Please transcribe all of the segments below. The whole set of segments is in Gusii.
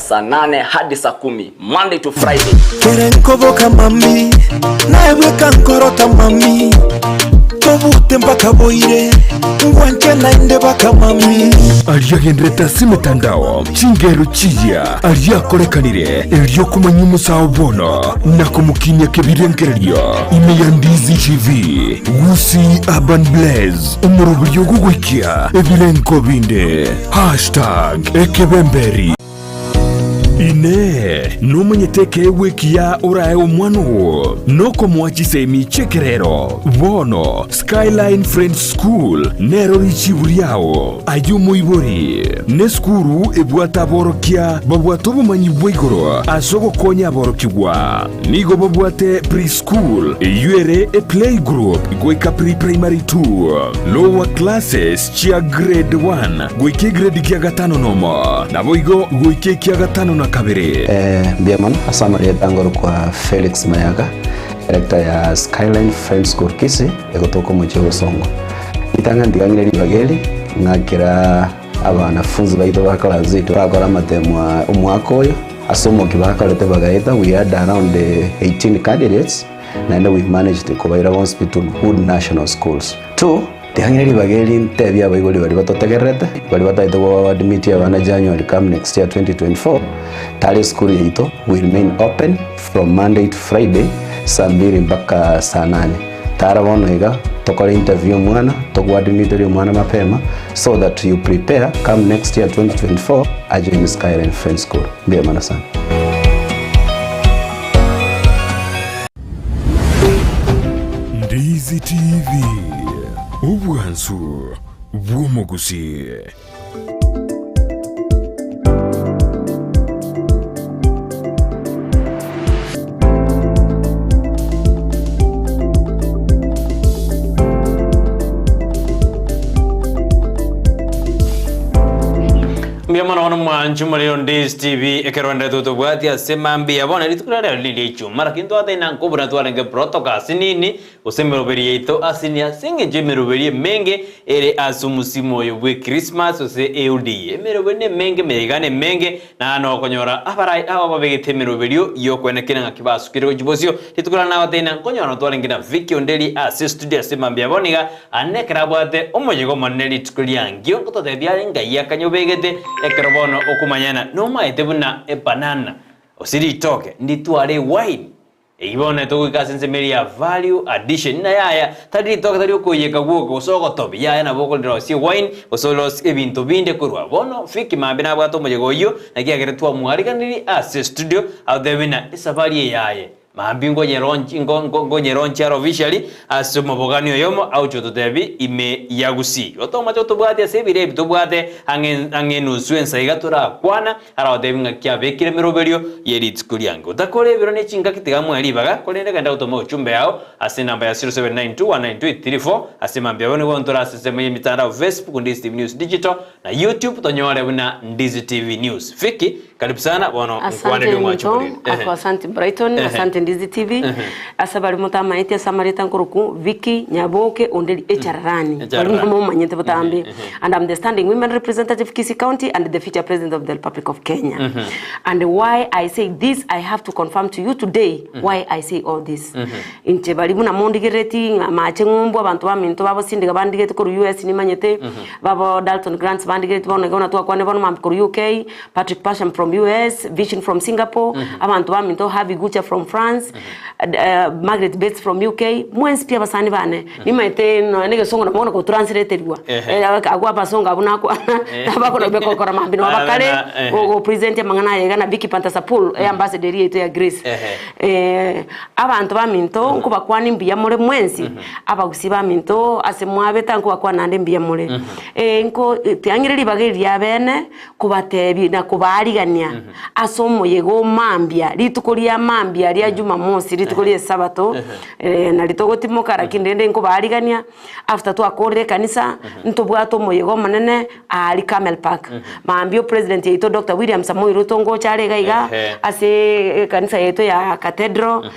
saa nane hadi saa kumi Monday to Friday. Kere nkoboka mami, naye bweka nkorota mami, tobute mpaka boire, ngwanche naende baka mami. Aria agenderete ase emetandao, chingero chiya aria akorekanire, erio komanya omosao bono na komokinia kebirengererio ime ya Ndizi TV, Gusii Urban Blaze, omoroberio ogogoikia ebirengo binde. Hashtag ekebemberi. Inee! Nomanyete ekeegwa ekiya orae omwana oo? Nokomoa chisemi chi'ekerero. Bono Skyline Friends School nero richibu riao. Aye omoibori, nesukuru ebwate aborokia babwate obomanyi bwa igoro ase ogokonya aborokigwa. Nigo babwate pre-school eyio ere eplaygroup goika pre-primary two, lower classes chia grade one goika egrade gia gatano nomo, naboigo goika ekia gatano na kabere. Mbuya mono ase amarieta ngorokwa Felix Mayaga, director ya Skyline Friends School Kisii, egotoka omochie o Bosongo. Ritang'ani ntigang'ire ribaga eri, ng'akera abanafunzi baito ba class yaito bakora amatemo a omwaka oyo, ase omokia bakorete bagaeta, we had around 18 candidates, naende we managed kobaira bonsi pi to good national schools. Two, Tiang'ire ribaga eri ntebie abaibori baria batotegererete, baria batagete go admit abana January come next year 2024, tari esukuru yaito we remain open from Monday to Friday saa mbiri mpaka saa nane. Tara bono iga tokore interview omwana, togoadmiterie omwana mapema so that you prepare come next year 2024 ajoin Skyline Friends School. Mbuya mono sana. Ndizi TV, obwansu bw'omogusii. Mbuya mono bono mwanchi more on Days TV ekero rende totobwati ase mambia bono rituko riria rero riria Echuma lakini twataina nkobuna twarenge protocol ase nini gose emeroberi yaito ase nini ase eng'encho emeroberi emenge ere ase omosimo oyo bwe Christmas gose eudi emeroberi nemenge emeyega nemenge Naende okonyora abarai aba babegete emeroberio y'okwenekera ng'aki basukire gochia bosio. Rituko riria nagoteina nkonyora ntwarenge na Vicky Onderi ase estudio ase mambia bono iga, aande ekero abwate omoyega omonene rituko riangio ngototebia are ngai akanyobegete ekero bono okomanyana nomaete buna ebanana gose ritoke nditware ewine. Eyio bono togoika ase ensemo eria ya value addition, ng'a yaya tari ritoke tari okoiyeka gwoka gose ogotobi, yaya nabo okorirosia ewine gose orirosie ebinto binde korwa. Bono Vicky mambia nabwate omoyega oyio, naki ekero twamwariganirie ase estudio agotebia buna esafari eye yaye mambia nkonyeronchi nko nko nkonyeronchi are officially ase omobogani oyomo agochia gototebia ime ya Gusii. Igo tomache gotobwatia ase ebiro ebi tobwate ang'e ang'e enusu ensa iga torakwana. Aragoteebie ng'a kiabekire emeroberio ye rituko riange. Otakore ebiro ne chingaki tiga amoe ribaga, korende genda gotoma ochumbe ao ase enamba ya 0792192834 ase mambia abwo nigo ntore ase ensemo y'emitandao Facebook Ndizi TV News Digital na YouTube tonyore buna Ndizi TV News. Vicky, karibu sana bono Asante nkwanerie omwancho Ruto, moriri. Ehe. ako asante Brighton, Ehe. asante Ndizi TV, ase baria motamaeti ase amareta nkoroku Vicky Nyaboke onde Echararani, baria Echararani. momanyete botambe. And I'm the standing women representative Kisii County and the future president of the Republic of Kenya. And why I say this, I have to confirm to you today why I say all this. Inche bari buna mondigereti ng'a mache ng'umbu abanto baminto babosindiga bandigeti korwa US nimanyete, babo Dalton Grants bandigereti bono iga buna twakwanire bono mambia korwa UK, Patrick Pasham from US, Vision from Singapore, abanto baminto Harvey Gucha from France, Margaret Bates from UK, mwensi pi abasani bane. Nimaete nonya na egesongo nabo bono gotranslaterigwa. Ehe. Eh, agwo abasongo abwo nakwana, nabakona gokora mambia nabo bakare, Ehe. go present amang'ana aya iga na Vicky Pantasapul, eambassador eria yaito ya Grace. Ehe. Eh, abanto baminto nkobakwania mbuya more mwensi, abagusii baminto ase mwabete nkobakwania naende mbuya more. Eh, nko tiang'ire ribaga eri ria bene, kobatebia na kobaarigania ase omoyega o mambia, rituko ria mambia ria Jumamosi, rituko ria esabato, nari togotimoka lakini rende nkobaarigania, after twakorire ekanisa, ntobwate omoyega omonene aaria Camel Park. Mambia opresident yaito Doctor William Samoei Ruto ngocha are iga iga, Ehe. ase ekanisa yaito ya Cathedral,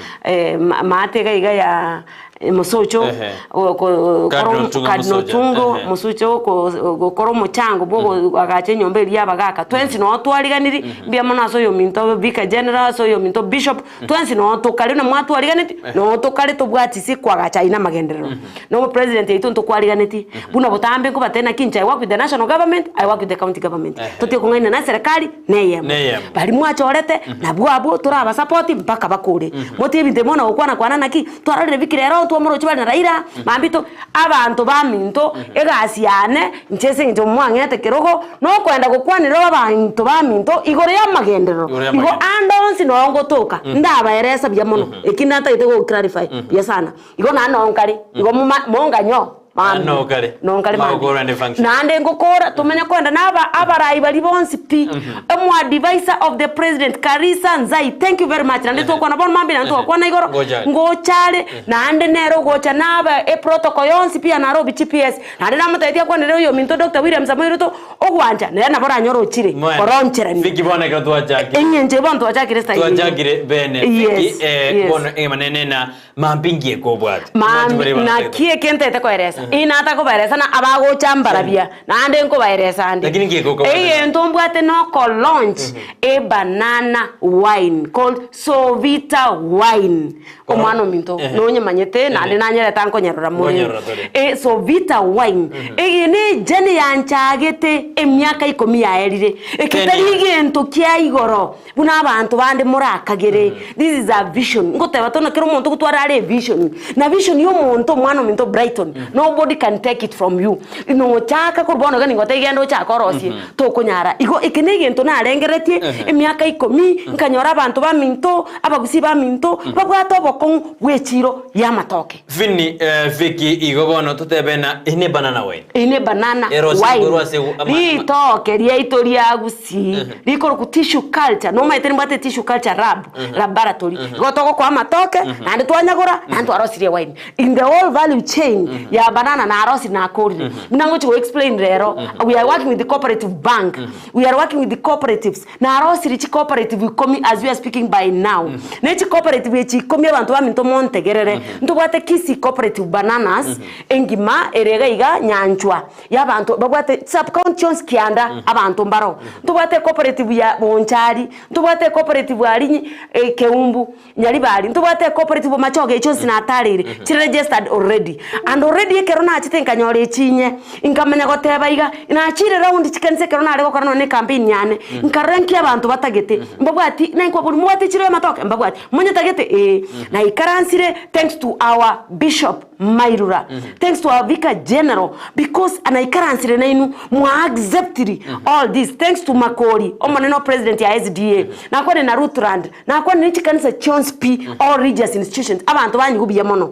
maate iga iga ya. Mosocho, Ehe. go- Cardinal koro- Otunga Cardinal Mosocho, Otungo, ehe. Mosocho go- gokora omochango bwa ogoagacha enyomba eria ya abagaka. Twensi noo twariganirie, mbuya mono ase oyominto Vicar General, ase oyominto Bishop, twensi noo tokare buna mwatwariganetie, noo tokare tobwati ase koagacha aywo na amagenderero. Na omopresident oito ntokwariganetie, buna botambe nkobatebia naki inche I work with the national government, I work with the county government. Totige kong'aina na eserekari. Neyemo. Neyemo. Baria mwachorete, nabwo abwo torabasapoti mpaka bakore. Motige ebinto ebi bono gokwana kwana naki, twarorire biki rero twamoroche bare na Raila, mambia to, abanto baminto, egasi yane, inche ase eng'encho mwang'ete kerogo, nokoenda gokwanera abanto baminto igoro ya amagenderero. Igoro ya Igo amagenderero. ande onsi noo ngotoka, ndabaeresa buya mono, eki natagete go clarify buya sana. Igo naende noo nkare, igo moma monganyo. Ah, nokare. Nonkare Magokora ande function. Naende ngokora tomanye koenda na aba abarai baria bonsi pi. Omoadvisor of the president Karisa Nzai thank you very much naende tokwana bono mambia naende togakwana igoro Ngocha are. ngocha are naende nere ogocha naba eprotocol yonsi pi ya Nairobi GPS naende namotebetie akwanere oyominto Doctor William Samoei Ruto ogwancha nere nabo oranyore ochire Mwene. oroncheranie. Vicky bono ekero twachakire. Eng'encho bono twachakire style eye. Twachakire bene. Yes, Vicky, eh, yes. bono eng'emanene na Mambia inki ekobwate? Mambia, naki eke ntaete koeresa? Inatakobaeresa na abagocha mbarabia, naende nkobaeresa ande. Lakini inki ekobwate? Egento mbwate noko launch a banana wine called Sovita wine. Omwana ominto, nonyemanyete naende nanyerete nkonyerora more. Nkonyerora tore. E Sovita wine. Eye ne ejeni yanchagete emiaka ikomi yaerire. Eke Ten tari years. egento kia igoro. Buna abanto bande morakagere, this is a vision. Ngoteba tono kera omonto ogotwara are evision, na vision ya omonto omwana ominto Brighton, nobody can take it from you. Nochaka korwa bono iga ningotebie genda ochake orosie, tokonyara. Igo eke na egento narengereretie emiaka ikomi, nkanyora abanto baminto, abagusii baminto, babwate obokong'u bwa echiro ya amatoke. Vinny, eh, Vicky, igo bono totebe na ine banana wine. Ine banana Erosi wine. korwa ase ama- Ritoke riaito ria Gusii rikorokwa tissue culture. Nomaete nimbwate tissue culture lab, laboratory. Igo togokoa amatoke, naende twanyagora, naende twarosirie wine. In the whole value chain ya banana narosirie nakorire. Buna ngochi go explain rero, we are working with the cooperative bank, we are working with the cooperatives, Narosirie chicooperative ikomi as we are speaking by now. Ne chicooperative echi ikomi abanto baminto montegerere. Ntobwate Kisii Cooperative Bananas engima ere iga iga Nyanchwa ya abanto babwate sub county chionsi kianda abanto mbaro. Ntobwate ecooperative ya Bonchari, ntobwate ecooperative aria nyi Keumbu. Nyaribari, ntobwate ecooperative Bomachoge echio onsi natareire, chire registered already. And already ekero nachete nkanyora echinye, nkamanya goteba iga, nachire round chikanisa ekero nare gokora nonye na ecampaign yane, nkarora nki abanto batagete, mbabwati, nainkoboria mobwate chire amatoke? Mbabwati, monyetagete? Ee. Naikaransire thanks to our bishop Mairura, thanks to our vicar general, because naikaransire nainwe, mwa acceptiri all this, thanks to Makori, omonene o president ya SDA, nakwane na Ruthland, Nakwanire ne chikanisa chionsi pi, all religious institutions, abanto banyigwe buya mono.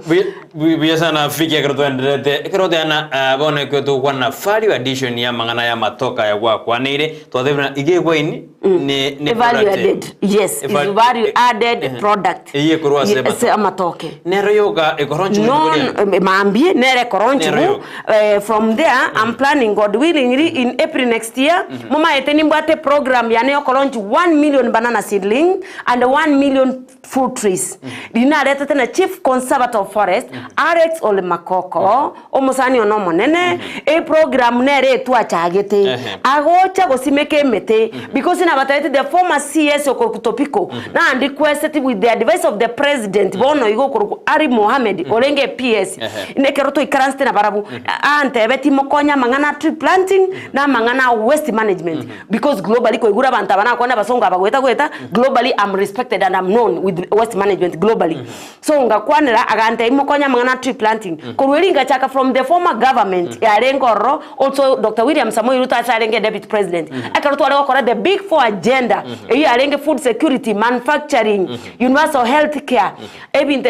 Buya buya sana Fiki ekero twaendererete ekero otebana ah, bono ekero togokwana na value addition ya amang'ana ya amatoka aya gwakwaneire twatebire ng'a iga egwaini ne ne A value product added, yes, A is val- value added eh, product. Eyio ekorwa ase Ye- amatoke. ase amatoke. Nero yoka ekoronchigwa No, rituko riane. eh, mambie nere Nero ekoronchigwa yoka. eh, from there I'm planning God willingly in April next year momaete nimbwate program yane yokolaunch 1 million banana seedling and 1 million fruit trees riria naretete na chief conservator of forest Alex Ole Makoko omosani one omonene eprogram nere etwachagete Ehe. agocha gosimeka emete because nabatabete the former CS okorokwa Topiko nandi requested with the advice of the president bono igo okorokwa Ali Mohamed orenge PS Ehe. Nekero toikaransete nabarabwo, antebeti mokonye amang'ana a tree planting na amang'ana a waste management because globally koigure abanto aba nakwane abasongo aba goeta goeta globally am respected and am known with waste management globally. So ngakwanera agantebia mokonye amang'ana a tree planting. Korwa erio ngachaka from the former government yarenge ororo also Doctor William Samoei Ruto ase arenge deputy president. Ekero tware gokora the big four agenda eyio yarenge food security, manufacturing, universal health care, Ebinto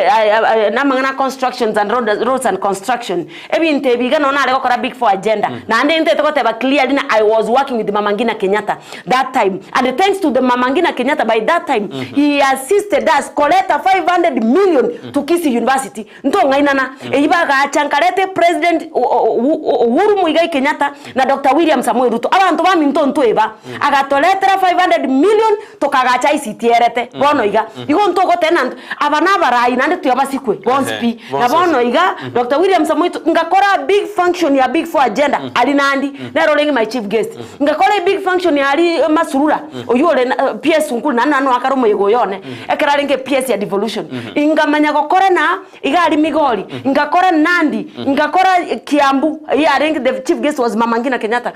namang'ana a constructions and road Roads and Construction. Ebinto ebi iga nonye nare gokora Big 4 agenda. Naende ntete goteba clearly na I was working with Mama Ngina Kenyatta that time and thanks to the Mama Ngina Kenyatta by that time he assisted us koreta 500 million to Kisii University. Ntong'ainana eyio bagacha nkareta President Uhuru Muigai Kenyatta na Doctor William Samoei Ruto abanto baminto ntweba agatoretera 500 million tokagacha ICT erete bono iga igo ntogoteba na aba nabarai naende tuyabasikwe bonsi pi na bono iga Doctor William Samoei Ruto ngakora big function ya big 4 agenda aria nandi nere orenge my chief guest ngakora ebig function aria Masurura oywo ore PS Sunkuli naende naro akare omoyega oyo one Ekero arenge PS ya devolution, ingamanya gokora na iga aria Migori, ngakora Nandi, ngakora Kiambu, eyio arenge the chief guest was Mama Ngina Kenyatta.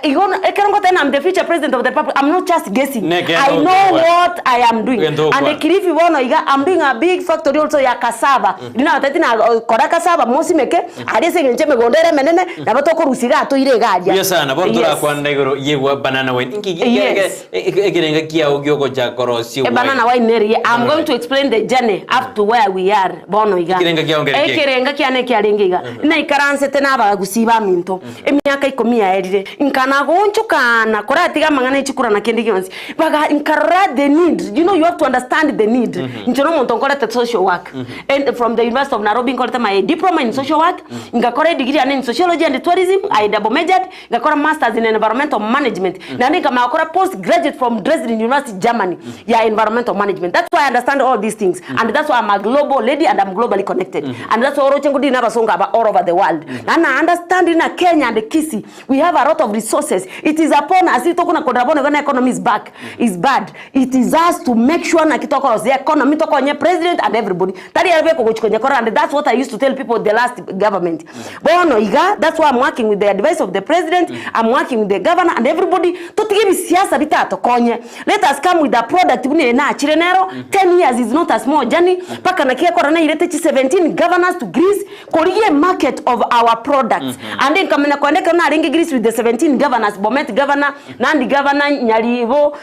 Igo ekero ngoteba I'm the future president of the republic, I'm not just guessing, Nekero I know okobua. what I am doing. Egento And okwana. Kilifi bono iga, I'm doing a big factory also ya cassava. Riria nabatebeti na kora cassava mosimeke, aria ase eng'encho emegondo ere emenene, nabo tokorusia igaa toire iga aria. Buya sana, bono Yes. torakwana igoro yegwa banana wine. Inki Yes. Ekerenga kiao giogocha korosia A banana wine. wine neriye. I'm Banana going wine. to explain the journey up to where we are bono iga. Ekerenga kiao nkere kiaye. Ekerenga kiane kiarenge iga. Naikaransete na abagusii baminto emiaka ikomi yaerire nkana goonchokana koratiga amang'ana e chikura na kende gionsi baga nkarora the need you know you have to understand the need inche nomonto nkorete social work and from the University of Nairobi nkorete my diploma in social work ngakora edegree yane in sociology and tourism I double majored Ngakora masters in environmental management naende nkamanya gokora post graduate from Dresden University Germany ya environmental management. That's why I understand all these things and that's why I'm a global lady and I'm globally connected and that's why oroche ngodiri na abasongo aba all over the world. Naende na understand ng'a Kenya and Kisii we have a lot of resources. It is upon us tokona korora bono iga na economy is back is bad. It is us to make sure naki tokorosia economy tokonye president and everybody. Tari ere beka ogochia konyekora and that's what I used to tell people the last government. Bono iga that's why I'm working with the advice of the president, I'm working with the governor and everybody totige ebisiasa bitatokonye. Let us come with a product buna eye nachire nero, 10 years is not a small journey, mpaka naki ekora nairete chi 17 governors to Greece korigia emarket of our products. Ande nkamanya kogenda ekero narenge Greece with the 17 governors, Bomet governor, Nandi governor, Nyaribo,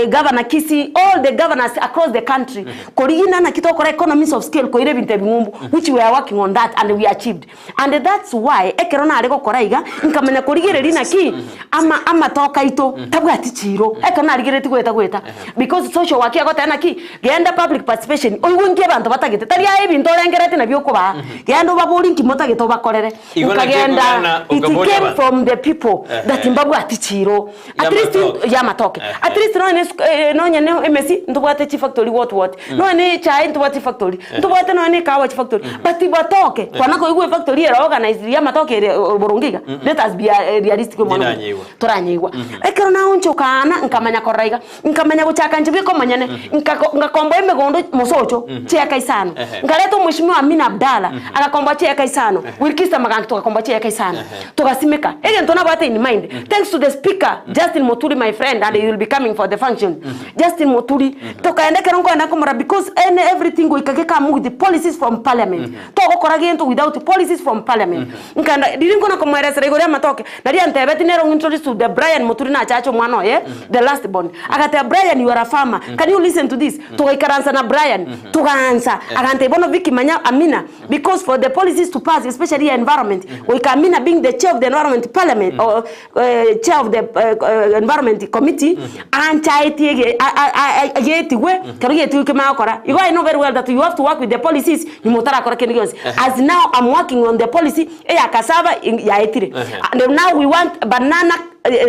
Governor Kisii, all the governors across the country korigina naki tokora economies of scale koira ebinto ebing'umbu which we are working on that and we achieved and that's why ekero nare gokora iga nkamanya korigereria naki ama amatoke aito tabwati chiro ekero narigereretie goeta goeta because social work egoteba naki genda public participation oigwe nki abanto batagete tari aye ebinto orengeretie nabio okobaa genda obaborie nki motagete obakorere Igo naki Nkagenda, ekogana it okaboria came abanto. from the people that mbabwati chiro. At least Y'amatoke. y'amatoke. At least nonye ne suk- eh, nonye ne emesi ntobwate chifactory what what. Nonye ne echae ntobwate chifactory. Ntobwate nonye ne ekahawa chifactory. But matoke, kwana koigwa efactory ere organized y'amatoke ere boronge iga. Let us be realistic mwana. Ntinanyeigwa. Toranyeigwa. Ekero naonchokana nkamanya korora iga. Nkamanya gochaka inche bweka omonyene, nkako ngakomboa emegondo mosocho chieka isano. Nkareta omweshimiwa Amina Abdalla, agakomboa chieka isano, Wilkista Magangi togakomboa chieka isano. Togasimeka. Egento nabwate in mind, thanks to the speaker, Justin Muturi my friend and he will be coming for the function. Justin Muturi, tokaenda ekero nkoenda nkomorora because any everything goika gekame with policies from parliament. Togokora gento without policies from parliament. Nkaenda riria nkona komoeresera igoro y'amatoke, Nario antebetie nere ong'introduce to the Brian Muturi nachache omwana oye, the last born. Agateba Brian you are a farmer, can you listen to this? Togaikaransa na Brian, togaansa, agantebia bono Vicky manya Amina, because for the policies to pass especially ya environment, goika Amina being the chair of the environment parliament or chair of the environment committee, anchaetie ege getigwe, kero getigwe kimanye gokora. Igo I know very well that you have to work with the policies nyuma otarakora kende gionsi. As now I'm working on the policy, Eya cassava yaetire and now we want banana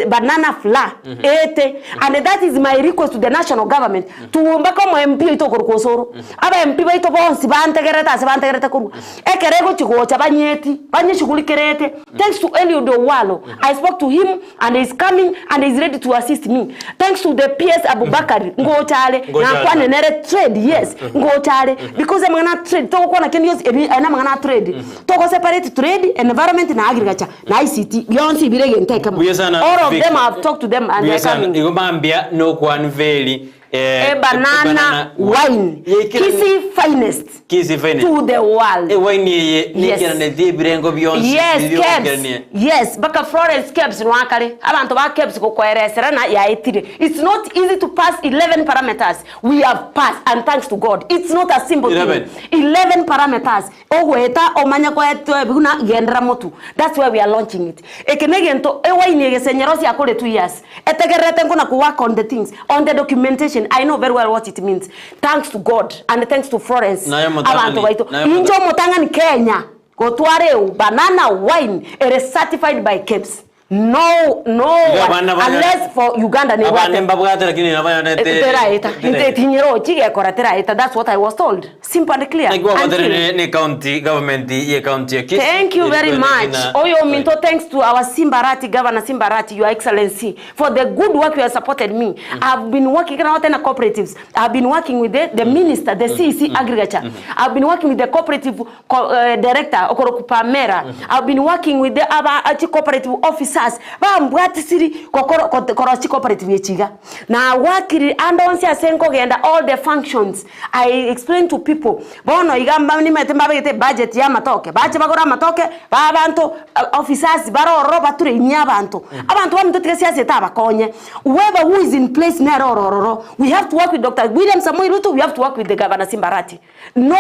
banana flour eete and that is my request to the national government tumbake omo MP oito okorokwa Osoro aba MP baito bonsi bantegerete ase bantegerete korwa ekero egochi gocha banyeti banyeshughulikerete thanks to Eliud Owalo I spoke to him and he is coming and he is ready to assist me thanks to the PS Abubakari ngocha are Ngocha are. nakwane nere trade yes ngocha are because amang'ana a trade togokwana kende gionsi ebi aya namang'ana a trade Togo separate trade, environment na agriculture na ICT bionsi bire egento ekemo. Buya sana All of Vic. them I have talked to them and they Buya are sana coming. igo mambia nokwanveli. Eh, Ebanana ebanana wine. Yaikire- Kisii finest Kisii finest. to the world. Ewaini eye Yes. neikeranetie ebirengo bionsi Yes, biria Kebs. ogokerania. Yes, mpaka Florence Kebs nwakare. Abanto ba Kebs gokoereserana yaetire. It's not easy to pass 11 parameters. We have passed and thanks to God. It's not a simple thing. 11. 11 parameters. Ogoeta omanye koetwa buna gendera motu. That's why we are launching it. Eke negento ewaini egesenyero siakore 2 years. Etegererete nkona ku work on the things, on the documentation. I know very well what it means. Thanks to God and thanks to Florence. Naye omotang'ani, Abanto baito. naye omota- Inche omotang'ani Kenya gotwara eu banana wine ere certified by KEBS. No, no Iga one, abana banyore- unless for Uganda Abande nebwate. mbabwate lakini nabayonete Teraeta. Tinyero chigekora teraeta. That's what I was told. Simple and clear. Naki gwagotire Until- ne ne county government ye county ya Kisii. Thank you very Eri much. kwene Oyo Minto, thanks to our Simbarati, Governor Simbarati, Your Excellency, for the good work you have supported me. I've been working out in cooperatives. I've been working with the, the minister, the CEC Agriculture. I've been working with the cooperative co director, Okoroku Pamera. I've been working with the other cooperative officers. Bambwatisiri kokoro korochi cooperative yechiga. Na wakiri andonsi asenko genda all the functions. I explain to people. Bono igamba nimete mbabegete budget ya matoke. Bache bagora amatoke ba bantu officers baroro bature inya abantu. Abantu bamuntu tige siasa etabakonye. Whoever who is in place nero orororo. We have to work with Dr. William Samoei Ruto, we have to work with the governor Simbarati. No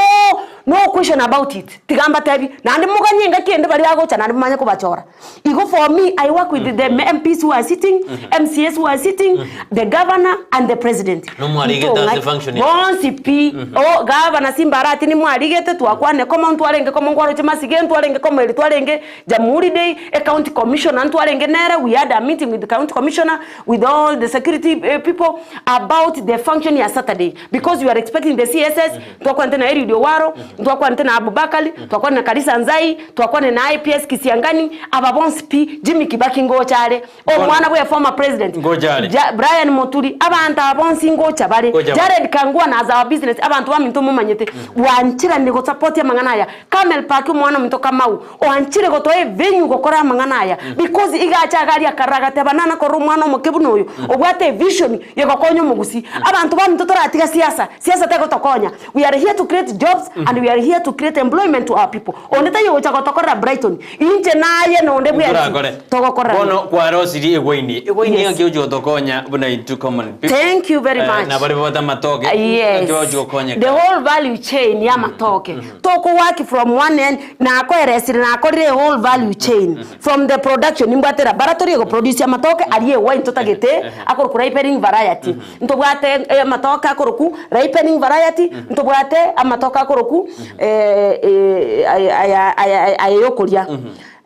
no question about it. Tigamba tebi nandi muganye kende bari agocha nandi manye kubachora. Igo for me I work with the MPs who are sitting, MCS who are sitting, the governor and the president. Nomwarigete ase function ya- Bonsi pi o gavana Simbarati ni mwarigete twakwane koma ntwarenge koma ngwaroche masige ntwarenge koma eri twarenge Jamhuri Day a county commissioner ntwarenge nere we had a meeting with the county commissioner with all the security people about the function ya Saturday because we are expecting the CSS twakwane na Eliud Owaro twakwane na Abubakari twakwane na Kalisa Nzai twakwane na IPS Kisiangani aba bonsi pi Jimmy Kibaki ngochare o mwana bwe former president Ngochare. Ja, Brian Moturi abantu abonsi ngocha bare Ngocha bare. Jared Kangwa na azawa business abantu baminto mumanyete wanchira ni go support amang'ana aya Camel Park omwana ominto Kamau oanchire gotoa evenue gokora amang'ana aya because igacha agaria akaragate banana korwa omwana omoke buna oyo obwate evision yegokonya omogusi abantu baminto toratiga siasa siasa tegotokonya we are here to create jobs and we are here to create employment to our people onde tayogocha gotokorera Brighton inche naye nonde bwensi Ntorakore. togokorera Bono kwarosirie egwaini. Egwaini Yes. ng'aki ochi gotokonya buna intwe common people. Thank you very Eh, much. na bari babwate amatoke. Yes. Ng'aki ochi gokonya. The whole value chain ya matoke. Toko work from one end na akoeresire na akorire whole value chain from the production nimbwate laboratory ego produce amatoke arie wine totagete akoroku ripening variety ntobwate amatoke akoroku ripening variety ntobwate amatoke akoroku eh eh aya aya ayokoria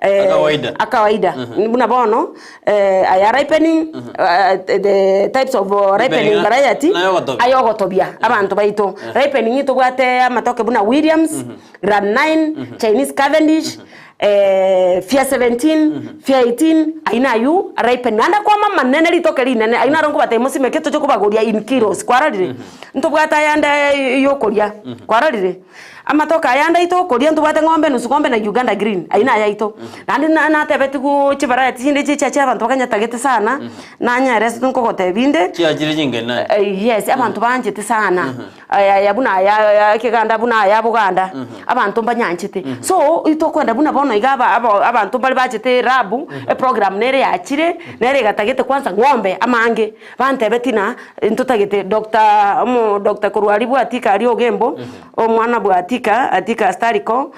Akawaida. akawaida buna bono aya ripening the types of ripening Ripening, variety nayo gotobia. ayogotobia abanto baito ripening tobwate amatoke buna Williams Ram 9 Chinese Cavendish Fear 17 Fear 18 aina ayu ripen nanda kwa mama nene ritoke rinene aina rongo bate musime keto cyo kubaguria in kilos kwararire ntobwate ayanda yokoria kwararire amatoka ayanda itokoria ntobwate ng'ombe nusu ng'ombe na Uganda green aina ayaito nandi natebeti ku chivarayati chinde chichache abanto bakanyatagete sana nanyerese nkogotebinde Chiachire chingena. Yes abantu banjete sana aya ya buna ya kiganda buna ya buganda abantu mbanyanchete so itokwenda buna bono iga abantu bari bachete rabu e program nere yachire nere gatagete kwanza ng'ombe amange bantebe tina ntutagete Dr. omo Dr. Kurwari bwatika ari ogembo omwana bwatika atika stariko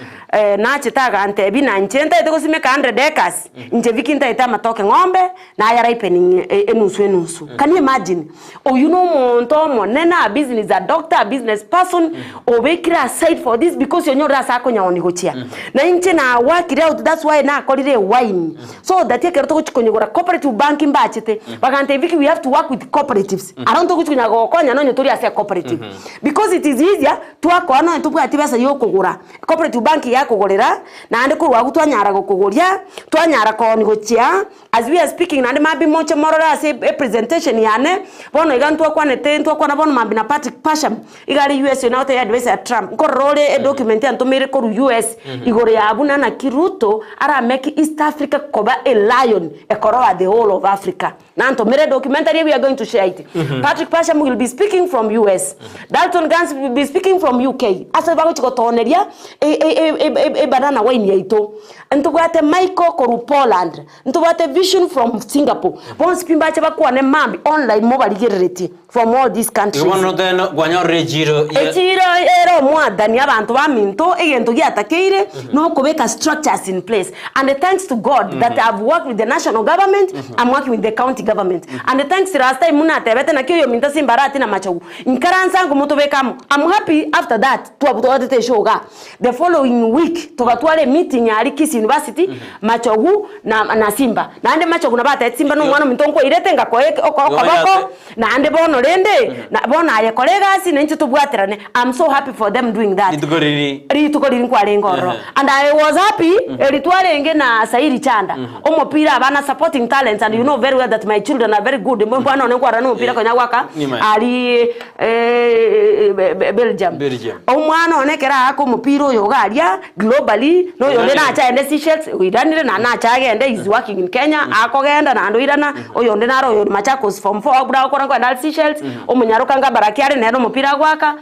nachetaga antebi na nche ntaete gosimeka 100 acres nche viki ntaete amatoke ng'ombe na aya ripening enusu enusu can you imagine oyu no omonto omonene a business a doctor a business person obekire aside for this because onyorire ase akonyaoni gochia na inche na work out that's why nakorire wine so that ekero togochikonyegora cooperative bank mbachete bagante viki we have to work with cooperatives around togochikonya gokonya nonye tori ase cooperative because it is easier twakoa nonye tobwati ebesa ya okogora, Cooperative Bank yakogorera, naende korwa agwo twanyara gokogoria, twanyara koonia gochia, as we are speaking naende mambia moche morore ase epresentation yane, bono iga ntwakwanete ntwakwana bono mambia na Patrick Pasham, iga are US oyo nagotebia adviser ya Trump, nkorora ore edocument antomeire korwa US, igoro ya buna naki Ruto aramake East Africa koba a lion ekoroa the whole of Africa. Nantomere documentary we are going to share it. Patrick Pasham will be speaking from US. Dalton Gans will be speaking from UK. Ase bagochi gotoneria e, e, e, e, e, e banana wine yaito. Ntobwate Michael koru Poland. Ntobwate Vision from Singapore. Bonsi pi mbache bakwane mambi online mobarigereretie from all these countries. Igo bono teno kwanyorire echiro ye. Echiro ere omwatani abanto baminto egento giatakeire nokobeka structures in place and thanks to God that I've worked with the national government I'm working with the county government and thanks to last time buna natebete naki oyominto ase Mbarati na Machogu inkaransa ango motobeke amo I'm happy after that twabwatete eshow igaa the following week togatwara emeeting aria Kisii University Machogu na na Simba naende Machogu nabo atebete Simba nomwana ominto nkoirete ngakoa okoboko Naende bono rende, na bono aye kora egasi na inche tobwaterane, am so happy for them doing that. Rituko riri. Rituko riri nkwarenge ororo. And I was happy, eri twarenge na Sairi Chanda, omopira abana supporting talents and you know very well that my children are very good, mwana one nkwarora nomopira konya gwaka Nimae. aria Belgium. Belgium. Omwana one ekero aaka omopira oyo iga aria, globally, na oyonde nache agende Seychelles, oiranire naende nache agende, he is working in Kenya, akogenda naende oirana, oyonde naro oyo Machakos form four buna agokora nkoenda are Seychelles, omonyaroka Ngabaraki are nere omopira agoaka,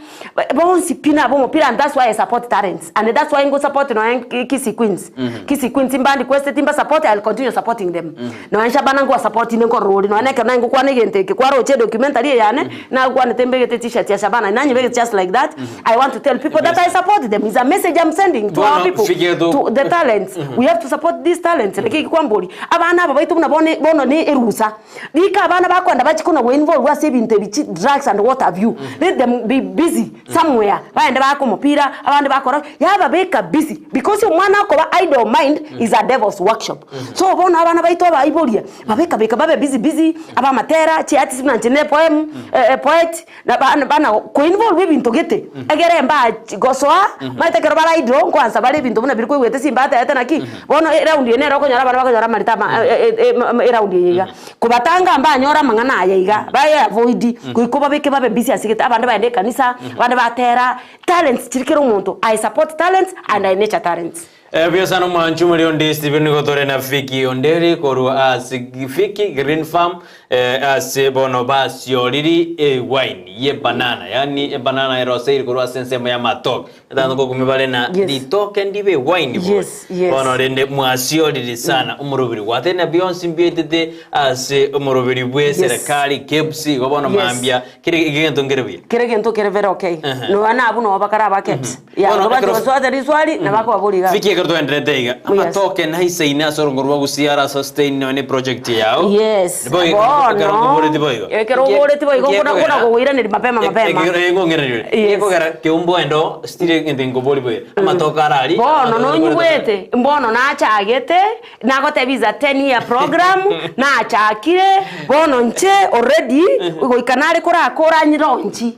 bonsi pi nabo omopira and that's why I support talents and that's why ngosupport nonya Kisii Queens. Kisii Queens mba requested mba support, I will continue supporting them. Nonya Shabana nkobasupportinde nkorora ore, nonya ekero naye ngokwana egento eke kwaroche edocumentary eye yane, nagokwanete mbegete t-shirt ya Shabana, nanyebegete just like that, I want to tell people that I support them. It's a message I'm sending to our Bono, people, fike to- to the talents. We have to support these talents. Naki ekikwambori, abana aba baito buna bone bono ne erusa. Rika abana bakoenda bachie kona goinvolve ase ebinto ebi chi drugs and what have you. Let them be busy somewhere. Baende baake omopira, abande bakora, yababeka busy because omwana akoba idle mind is a devil's workshop. So bono abana baito abaiboria, babekabeka babe busy busy, abamatera, chiartist buna inche ne poem, poet, Na bana bana koinvolve ebinto gete, egere mbachi gosoa, omanyete ekero bare idle, nkoansa bare ebinto buna biria koigwete simba atebete naki, bono eround eye nere okonyora abana bakonyora amarita ama eround eye iga. Kobatanga mbanyore amang'ana aya iga, baye avoid, goika obabeke babe busy ase gete, abande bagende ekanisa, abande batera, talents chiri kera omonto, I support talents and I nature talents. Buya sana omwanchi omoriri onde Stephen nigo tore na Vicky Onderi korwa ase Vicky Green Farm ase bono basioriri ewine ye banana yaani ebanana eroseiri korwa ase ensemo ya matoke etano kogumi bare na Yes. ritoke ndibe ewine boy Yes, yes. bono rende mwasioriri sana omorobiri gwatari na bionsi mbietete ase omorobiri bwe Yes. serikali KEBS igo bono Yes. mambia kere egento nkere buya Kere egento kere very okay. Ehe. Nonya nabwo nabo bakare aba KEBS. Yeah, Bono nabo ekero- baswate riswali na bakobaboria iga. Fiki ekero twaenderete iga amatoke naisaine ase orongo rwa gusii ara sustain nonya ne project yao Yes. Nibo iga- Bono. ekero nkoboreti boigo Ekero oboreti boigo, Nki- nkona- ekogera- nkona kogoiraneria mapema, mapema. Ekero Yes. ekogera keumbu endo stiri egento nkobori boigo amatoke arari Bono amatoke nonyigwete mbono nachagete nagotebia is a 10 year program nachakire bono inche already goika nare korakora nyilaunchi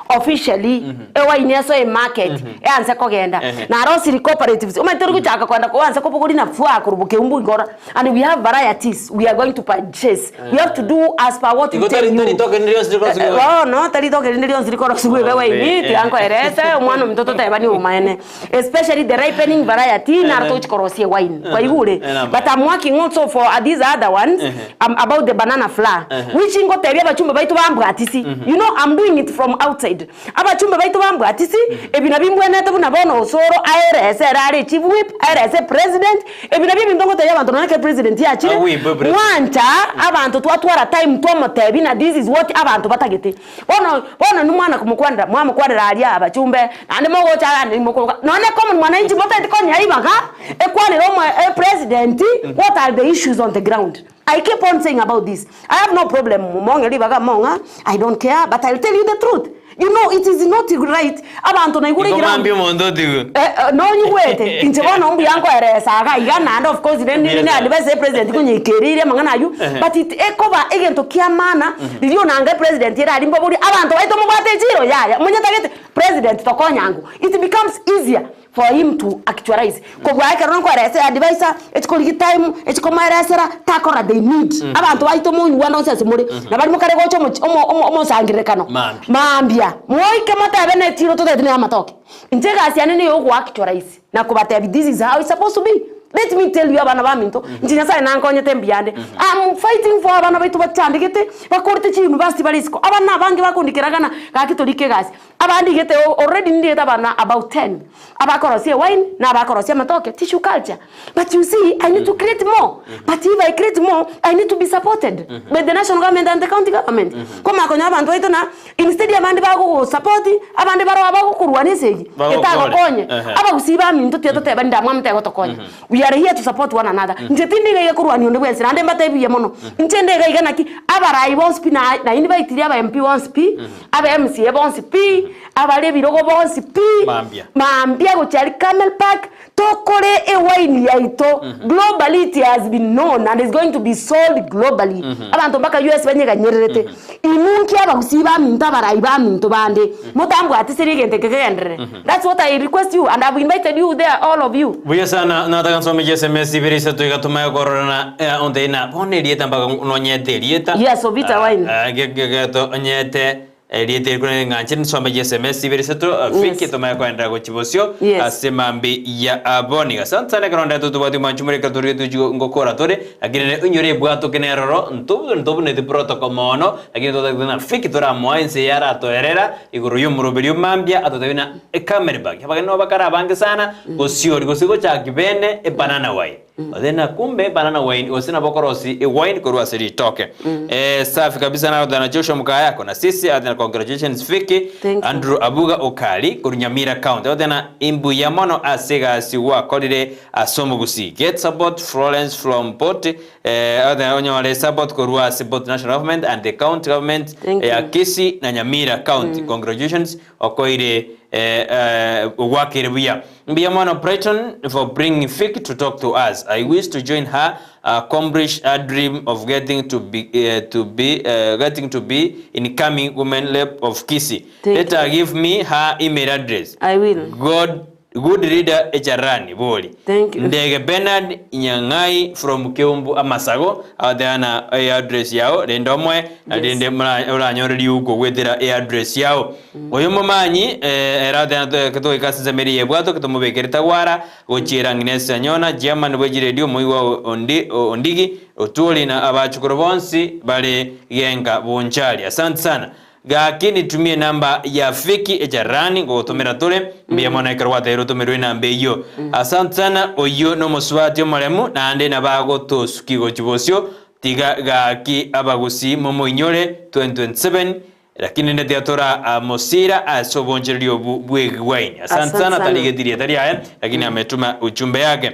officially ewaini esoe emarket eanse kogenda narosiri cooperatives omanyete tori gochaka kogenda oanse kobogoria na fua korwa bokeumbu igoro and we have varieties we are going to purchase we have to do as per what we Igo tell tari- you tari token rionsi rikorosiwa Eh, eh, bono tari token rinde rionsi rikorosiwa ebe waini tiga nkoerese omwana ominto totebani obomaene especially the ripening variety naro togochi korosia ewine kwaigure Eh, but I'm working also for these other ones about the banana flour which ngotebia abachumbe baito bambwatisi you know I'm doing it from outside abachumbe baito bambwatisi ebi nabio mbwenete buna bono osoro aerese ere are chief whip aerese president ebi nabio ebinto ngotebia abanto nonya ekero president yachire Awimbe president. mwancha abanto twatwara time twamotebia na this is what abanto batagete bono bono inwe mwana komokwanera mwamokwanera aria abachumbe naende mogocha iga naende mokoboka nonya common mwananchi motagete konyora ribaga ekwanere omo epresident what are the issues on the ground. I keep on saying about this I have no problem mong'e ribaga mong'a I don't care but I'll tell you the truth you know it is not right abanto naigure Igo eground mambia omonto otigwe. Eh, eh, nonyigwete inche bono mbuya nkoeresa iga iga naende of course ne ne advise epresident konyeikereirie amang'ana aywo but it ekoba egento kia maana riria onanga epresident ere aria mbaborie abanto baito mobwate echiro yaya monyetagete. President tokonyango. It becomes easier for him to actualize kobua ekero nkoeresera adviser, echikorigi time, echikomoeresera, takora they need. Abanto baito monywa nonsense more, na baria mokare gocha omochi omo omo omosangererekano Mambia. mambia, moike motebe ne chiro totagete ne amatoke. Inche egasi yane niyo ogoactualize na kobatebia this is how it's supposed to be. Let me tell you abana baminto, inche Nyasaye nankonyete mbuyande, am fighting for abana baito bachandegete, bakorete chiuniversity bare isiko, abana abange bakondikera gana gaki torike egasi. Abande igete already ndigete abana about ten, abakorosia ewine na abakorosia amatoke, tissue culture. But you see, I need to create more. But if I create more, I need to be supported by the national government and the county government. Komanya konya abanto baito na instead abande bagogosupport, abande baroo abagokorwania esegi, Bagokore. etagokonye. Ehe. Abagusii baminto tiga toteba ndamwamu tegotokonya. We are here to support one another. Inche tindi iga iga korwania onde bwensi, naende mbatebi buya mono. Inche nde iga iga naki, abarai bonsi pi na naende baitirie aba MP bonsi pi, Abe MCA bonsi pi, abare ebirogo bonsi pi, Mambia. mambia gochia aria Camel Park, tokore ewaini yaito globally it has been known and is going to be sold globally. Abanto mpaka US banyeganyererete. Inwe nki abagusii baminto abarai baminto bande, motambwatiserie egento eke kegenderere. That's what I request you and I've invited you there all of you. Buya sana, nataka nsome chiSMS ibere isato iga tomanye kororana eh, onde na bono erieta mpaka nonyete erieta. Yes, Obita wine. Ah, ah, ge- ge- geto onyete erieta eri korende ng'anche nsome chiSMS ibere isato ah, Yes. fiki tomanye koenderera gochia bosio Yes. ase mambi ya aboni. Asante sana ekero onde totobwati mwanchi more ekero torigetie tochia ngokora tore lakini ne onyore ebwatoke neroro ntobu ntobuneti protocol mono lakini totagete ng'a fiki toramoa ense eye aratoerera Igoro y'omoroberio mambia atotebie na ekameribag abageni nabo bakare abange sana gosiori gose gochaki bene ebanana wine otebie na kumbe ebanana wine gose nabo okorosia ewine korwa ase ritoke eh, safi kabisa narotana na Joshua Mukayako na sisi ate na congratulations Vicky Thank you. Andrew Abuga Okari korwa Nyamira County otebie na imbuya mono ase egasi gwakorire ase omogusii get support Florence from Port Eh, onyore support korwa ase both national government and the county government Thank ya you. Kisii na Nyamira county. Congratulations okoire eh, eh, ogwakire buya. Mbuya mono Brighton for bringing Vic to talk to us. I wish to join her accomplish her dream of getting to be eh, to be eh, getting to be incoming women rep of Kisii. Thank Let her you. give me her email address. I will. God Good leader echarani bori. Thank you. Ndege Bernard Nyangai from Keumbu Amasago agoteana e address yao rende omoe na Yes. rende mora- oranyore riuko gwetera e address yao. Oyo momanyi eh, ere agoteana to- togoika ase ensemo eria yebwato ketomobekere tagwara gochiera Agnes Anyona chairman bwe chiredio omoigwa ondi ondigi Otwoli na abachukuru bonsi bare genka Bonchari. Asante sana. Gaki nitumie enamba ya Vicky echarani ngogotomera tore mbuya mono ekero gwateire otomerwe enamba eyio. Asante sana oyio nomosubati omoremu naende nabo agotosuki gochia bosio tiga gaki abagusii momoinyore 2027 lakini rende tiga tora mosira ase obonchereri obu bw'ewaini. Asante Asante sana sana. tarigeti rieta riaye lakini ametuma ujumbe yake.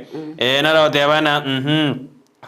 Naro goteba ng'a mhm.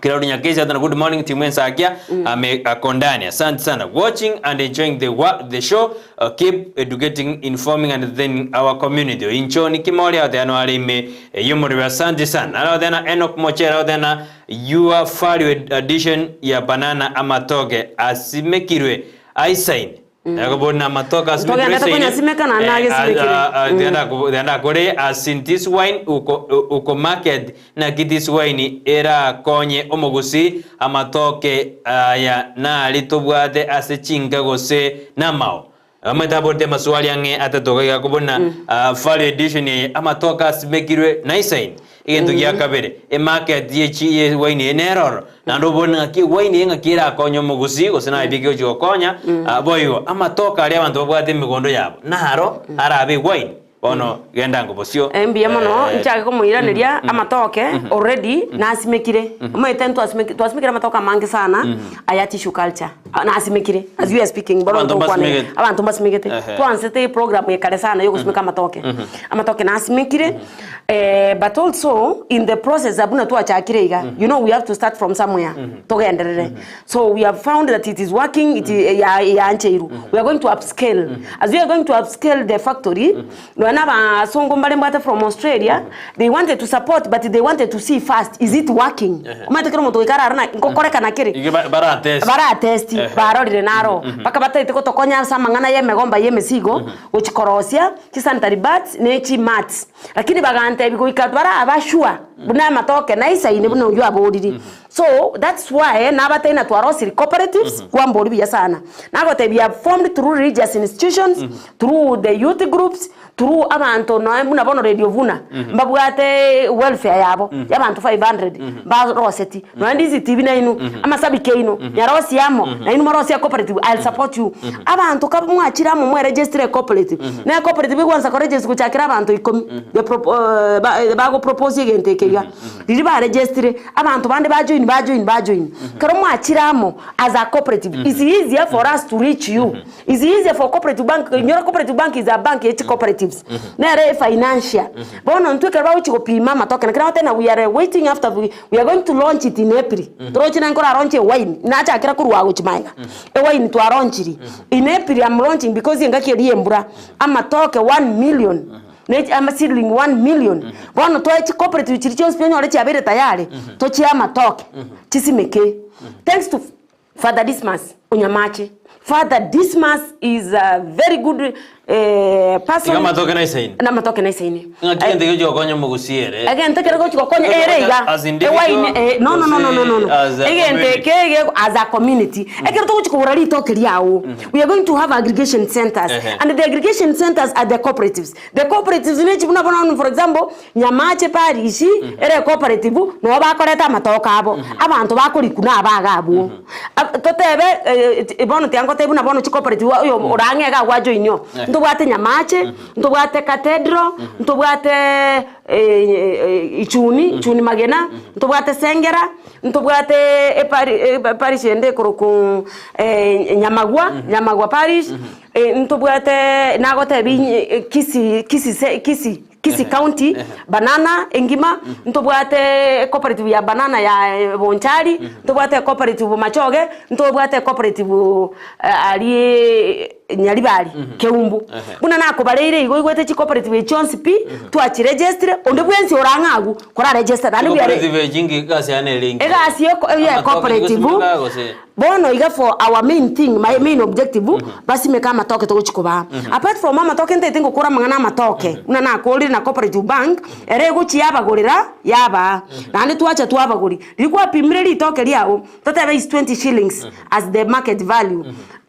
Claudia Nyakesi atana good morning timu Ensakia ame ako ndani. Asante sana watching and enjoying the wa, the show keep educating informing and entertaining our community. Incho ni kimori ateano are ime yomorebe asante sana. Ara otena Enoch Mochera otena your value addition ya banana amatoke asimekirwe aisaine. Ekobori na amatoke asimekirwe Togendete aisaine. konyasimeka naende agesimekire. Tienda kore as this wine uko, uko market naki this wine erakonye omogusii amatoke aya nari tobwate ase chinka gose namao. Omanyete aborete amaswali ang'e atatoka iga kobuna value addition eye amatoke asimekirwe naisaine. Egento gia kabere emarket ye chi ye wine eye nere ororo naende obone ng'aki ewine eye ng'aki erakonye omogusii gose naye ebi egochi gokonya boigo amatoke aria abanto babwate emegondo yabo naro arabe ewine. Bono genda ango bosio. Mbuya mono, nchake komoiraneria amatoke already nasimekire. Omanyete ntwasimeki twasimekire amatoke amange sana aya tissue culture. Nasimekire as we are speaking bono Abanto ntokwana iga. mbasimegete. Abanto mbasimegete. Ehe. Twansete eprogram eye kare sana ya ogosimeka amatoke. Amatoke nasimekire but also in the process buna twachakire iga, you know we have to start from somewhere togenderere. So we have found that it is working, it ya yancheirwe. We are going to upscale. As we are going to upscale the factory, nonya na abasongo mbare mbwate from Australia, they wanted to support but they wanted to see first, is it working? Omanyete kera omonto goika arare na ngokorekana kere. Iga ba- baratest. Baratesti. Barorire naro mpaka bataete gotokonya ase amang'ana y'emegomba y'emesigo gochia korosia chisanitary pads ne chimats. Lakini bagantebia goika baraba sure buna amatoke naisaine buna oyio aboriri. So that's why nabatebi na twarosirie cooperatives kwamboria buya sana. Nagotebia formed through religious institutions, through the youth groups, through abanto noe buna bono Radio Vuna mbabwate welfare yabo ya abanto 500 mbaroseti nonya DCTV nainwe amasabiki aino nyarosie amo nainwe morosie ecooperative I'll support you. Abanto ka mwachire amo mweregistire ecooperative na ecooperative egwansa koregister gochakera abanto ikomi the pro ba bagopropose egento eke iga. Riria baregistire abanto bande bajoin bajoin bajoin ekero mwachire amo as a cooperative it's easier for us to reach you. Is easier for cooperative bank inyora cooperative bank is a bank ye chicooperatives nere efinancial bono intwe ekero bagochi gopima amatoke naki nagoteba ng'a we are waiting after we we are going to launch it in April toroche naki nkoraronche ewine nachakera korwa aa gochia magega ewine twaronchiri in April am launching because engaki eria ya embura amatoke 1,000,000 ne ama seedling 1,000,000 bono toe chicooperative chiria chionsi pi onyore chiabeire tayari tochie amatoke chisimeke thanks to Father Dismas Onyamache Father Dismas is a very good eh, person. Iga amatoke naisaine. Na amatoke naisaine. Ng'aki egento ekegochi gokonya omogusi ere. Egento ekere gochi gokonya ere iga. As individual, Ewaine eh, no no no no no no no. gose as a Egento community. eke ege as a community. Ekero togochi kogora ritoke riago, we are going to have aggregation centers. Ehe. And the aggregation centers are the cooperatives. The cooperatives nechi buna bono for example, Nyamache parish ere cooperative noo bakoreta amatoke abo, abanto bakorikuna aba iga abwo. Totebe bono tiga ngotebie buna bono chicooperative oyo orang'e iga agwo ajoin oo, ntobwate Nyamache, ntobwate Cathedral, ntobwate Ichuni, Ichuni Magena, ntobwate Sengera, ntobwate epari eparish ende ekorokwa Nyamagwa, Nyamagwa parish, ntobwate nagotebia inye Kisii Kisii se Kisii. Kisii County, banana engima, ntobwate ecooperative ya banana ya Bonchari, ntobwate ecooperative Bomachoge, ntobwate ecooperative aria Nyaribari, Keumbu. Buna nakobareire igo oigwete chicooperative echi chionsi pi, twachiregistire, onde bwensi orang'e agwo, koraregister naende we are Chicooperative echi inki egasi yane ere inki? Egasi ye Amatoke cooperative, gosimeka gose? Bono iga for our main thing, my main objective, basimeke amatoke togochi kobaa. Apart from amatoke ntaete ngokora amang'ana amatoke, buna nakorire na cooperative bank, ere egochi yabagorera, yabaa. Naende twacha twabagori. Riria kwapimire ritoke riago, totebe is 20 shillings as the market value,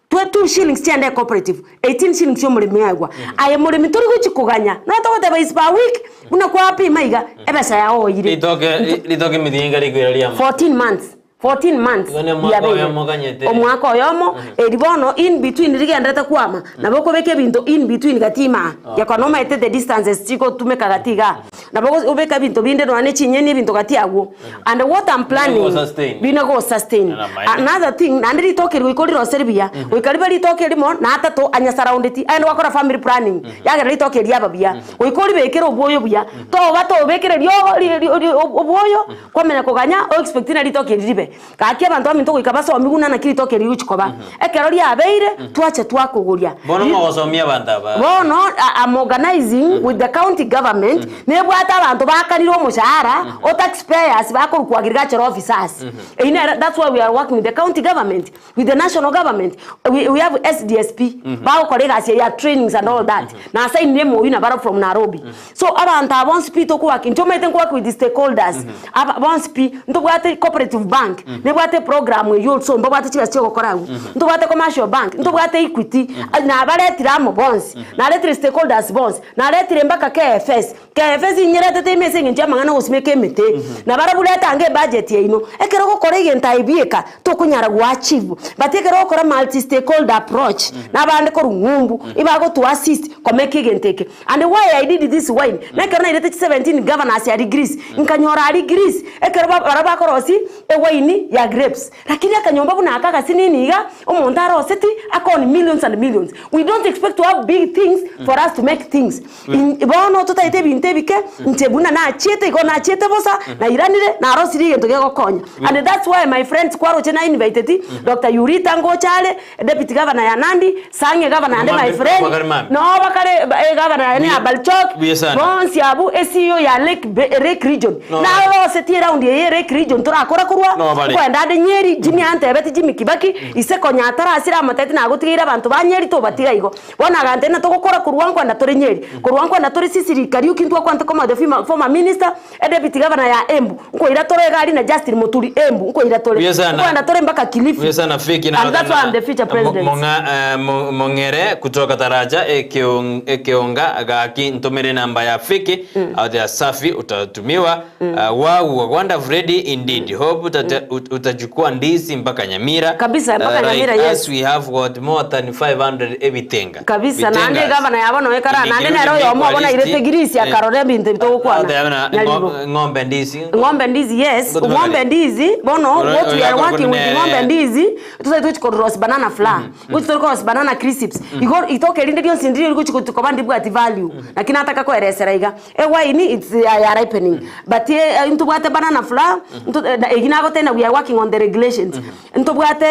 twe 2 shillings chiaende ecooperative, 18 shillings chia omoremi aegwa. Aye moremi tori gochi koganya, nonya togoteba is per week, buna kwapima iga, ebesa yao oire. Ritoke, ritoke emetienyi ekero rikwera riama. 14 months. 14 months Igo ne omwaka riabeire. oyomo okanyete. Omwaka oyomo, eri bono in between rigenderete kwama, nabo okobeka ebinto in between gati imaa, gekogera nomaete the distances chigotumeka gati igaa. Nabo ogo obeka ebinto binde nonya ne chinyeni ebinto gati agwo. And what I'm planning, Bine go-sustain. bine go sustain. Nana maene. Another thing, naende ritoke eri goika oriroseri buya, goika ribe ritoke erimo na atato anya surroundeti, aye gwakora family planning, yagera ritoke eri riaba buya. Goika oribekere obwoyo buya, toba tobekire riogo ri ri ri obwoyo. Kwamanya koganya o expect ng'a ritoke eri ribe. Gaki abanto baminto goika basomigwe buna naki ritoke eri rigochi koba. Ekero riabeire, twacha twakogoria. Bono mogosomia abanto aba. Bono I'm organizing with the county government, nebwate abanto baakanire omoshahara o tax payers bakorokwa agricultural officers. Eyio nere that's why we are working with the county government. With the national government, we, we have SDSP, bagokora egasi eye ya trainings and all that. Na asainire MOU na barabwo from Nairobi. So abanto aba bonsi pi tokowork, inche omanyete nkowork with stakeholders, aba bonsi pi, ntobwate cooperative bank, nebwate eprogram eywo also mbabwate chibesa chia ogokora agwo. Ntobwate commercial bank, ntobwate Equity, nabaretire amo bonsi, naretire stakeholders bonsi, naretire mpaka KFS, KFS inyeretete ime ase eng'encho y'amang'ana ogosimeka emete, na barabwo reta ange ebudget yaino. Ekero ogokora egento aye bieka, tokonyara go achieve. But ekero ogokora multi stakeholder approach, na abande korwa ng'umbu, ibagoto assist komeka egento eke. And why I did this wine, na ekero nairete chi 17 governors aria Greece, nkanyora aria Greece, ekero ba barabwo bakorosia ewaini ya grapes. Lakini akanyomba buna aka agasinini iga, omonto aroseti, akoni millions and millions. We don't expect to have big things for us to make things. In bono totaete ebinto ebike, inche buna nachiete igo nachiete bosa, nairanire, narosirie egento gegokonya. And that's why my friends kwaroche na invited Doctor Yurita ngocha are, deputy governor ya Nandi, Sang'e governor ande my Mambi- friend, bakare mambi. no bakare ba- eh, governor yane ya Balchok, Buya sana. bonsi abwo e CEO ya Lake, Be- Lake Region. No. Narosetie round eye Lake Region torakora korwa. bakorwa, No bare. nkoenda ande Nyeri, Jimmy antebeti Jimmy Kibaki, ise konya atarasire amotebeti nagotigeire abanto ba Nyeri tobatiga igo. Bono agantebia ng'a togokora korwa nkoenda tore Nyeri, korwa nkoenda tore Sisiri Kariuki ntwakwanete komoa the fima former minister, Edepity governor ya Embu, nkoira tore iga aria na Justin Muturi Embu, nkoira tore. Buya sana. Nkoenda tore mpaka Kilifi. Buya sana Fiki And that's why I'm the future president. Mong'a eh, Mo- Mong'ere kutoka Taraja Ekeong- Ekeonga gaki ntomere namba ya Fiki out ya Safi utatumiwa. Uh, wow Wagwanda Freddy indeed hope utata, ut, utachukua ndizi mpaka Nyamira Kabisa, mpaka like Nyamira, yes. As we have got more than 500 ebitenga Kabisa, naende Bitengas. egavana yabo noe ekara, naende Nikirudi nere oyomo obo kwa nairete listi, Greece eh, akarora ebinto ebi togokwana. Otebana, Nyaribo. ng'ombe ndizi Ng'ombe ndizi yes, Ngotumeka ng'ombe ri- ndizi bono Oro- what we are oyo working with akoro ng'ombe ne- ndizi tosaete gochi korosi banana flour gochi tori korosi banana crisps igo itoke rinde rionsi ndiri rigochi koba ndibwati value lakini nataka koeresera iga Ewaini it's ya ripening but ntobwate banana flour nto eyio nagotebia we are working on the regulations ntobwate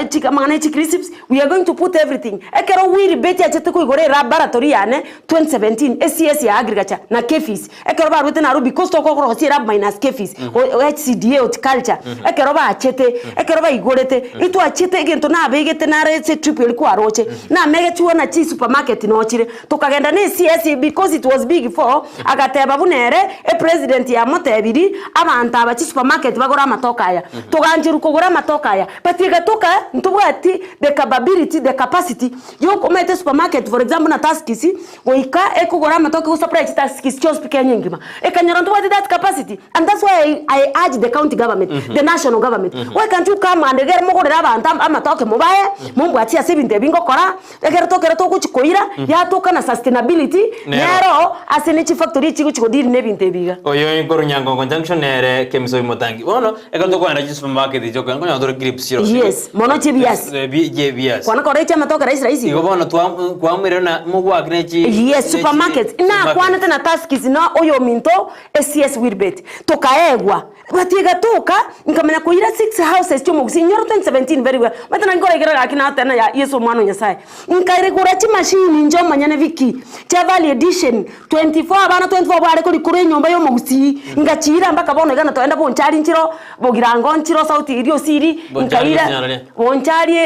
chika amang'ana ya chicrisps we are going to put everything. Ekero Willy Bett achete koigora elaboratory yane 2017 eCS ya agriculture na KEPHIS ekero barwete Nairobi because tokorosia elab minus KEPHIS HCDA horticulture ekero bachete ekero baigorete intwachete egento nabegete nare ase etrip eria kwaroche namegechwe na chisupermarket nochire Tokagenda ne CS because it was big for, agateba buna ere epresident yamotebiri abanto aba chisupermarket bagore amatoke aya. Togancherwa kogora amatoke aya but egatoka ntobwati the capability, the capacity yokomenta esupermarket for example buna Tuskys goika ekogora amatoke gosupply chituskys chionsi pi Kenya engima. Ekanyora ntobwati that capacity and that's why I urge the county government, the national government, why can't you come and egere mogorere abanto amatoke mobae, mombwatie ase ebinto ebi ngokora. Ekero tokera togochia koira, yatoka na sustainability, Nero. nero ase ne chifactory echigochia godeal na ebinto ebi iga. Oyo nkoru Nyangongo Junction nere Kemisoi Motangi. Bono ekero tokoenda chisupermarket echi okonyora nkonyora tore crisps chirosirie. Yes, mono chiebiasi. Chiebiasi. Kwana kore echiamatoke rahisi rahisi Igo igo. bono twa kwamwire na mogwakire chi Yes, supermarkets. Nakwanete na Tuskys na oyominto eCS Wilbert. Tokaegwa. But egatoka, nkamanya koira six houses chi'omogusii, inyore 2017 very well, omanyete naki nkoraikera gaki natena ya Yeso omwana o Nyasaye. Nkaregora chimashini inche omonyene Vicky, chia value addition, 24 abana 24 bare korikora enyomba ya omogusii, ngachiira mpaka bono iga natoenda Bonchari nchiro, Bogirango nchiro, South iria Osiri, Bonchari nkaira gose Bonchari